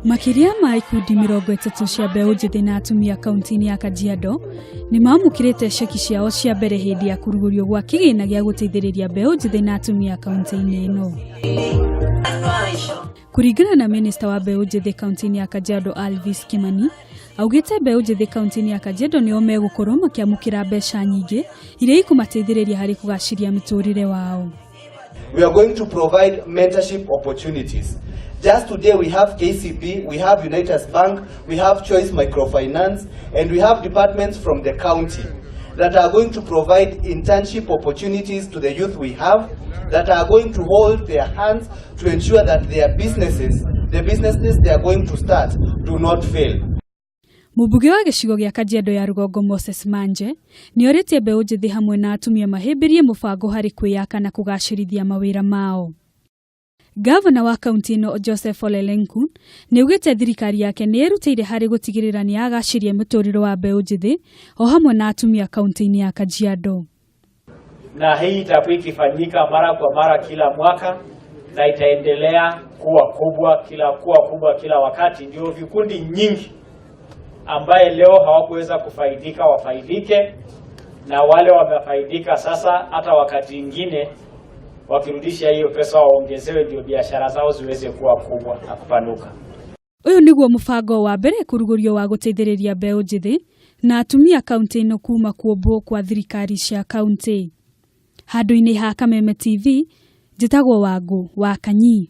Makĩria ma ikundi 30 cia mbeũ njĩthĩ na atumia kaunti-inĩ ya Kajiado nĩ mamũkĩrĩte ceki ciao cia mbere hĩndĩ ya kũrugũrio gwa kĩgĩna gĩa gũteithĩrĩria mbeũ njĩthĩ na atumia kaunti-inĩ ĩno. Kũringana na minista wa mbeũ njĩthĩ kaunti-inĩ ya Kajiado Alvis Kimani, augĩte mbeũ njĩthĩ kaunti-inĩ ya Kajiado nĩo megũkorwo makĩamũkĩra mbeca nyingĩ iria ikũmateithĩrĩria harĩ kũgacĩria mĩtũrĩre wao. We are going to provide mentorship opportunities. Just today we have KCB, we have Unitas Bank, we have Choice Microfinance, and we have departments from the county that are going to provide internship opportunities to the youth we have, that are going to hold their hands to ensure that their businesses, the businesses they are going to start, do not fail. Mũmbunge wa gĩcigo gĩa Kajiado ya Rũgongo Moses Manje nĩ orĩtie mbeũ njĩthĩ hamwe na atumia mahĩmbĩrie mũbango harĩ kwĩyaka na kũgacĩrithia mawĩra mao. Gavana wa kaunti ĩno Joseph Ole Lenku nĩ augĩte thirikari yake nĩ ĩrutĩire harĩ gũtigĩrĩra nĩ yagacĩria mũtũrĩre wa mbeũ njĩthĩ o hamwe na atumia kaunti-inĩ ya Kajiado. Na hii itakuwa ikifanyika mara kwa mara kila mwaka na itaendelea kuwa kubwa kila wakati, ndio vikundi nyingi ambaye leo hawakuweza kufaidika wafaidike, na wale wamefaidika sasa, hata wakati ingine wakirudisha hiyo pesa waongezewe, ndio biashara zao ziweze kuwa kubwa na kupanuka. Ũyũ nĩguo mũbango wa mbere kũrugũrio wa gũteithĩrĩria mbeũ njĩthĩ na atumia kaunti ĩno kuma kuombwo kwa thirikari cia kaunti. Handũ-inĩ ha Kameme TV, njĩtagwo Wangũ wa Kanyi.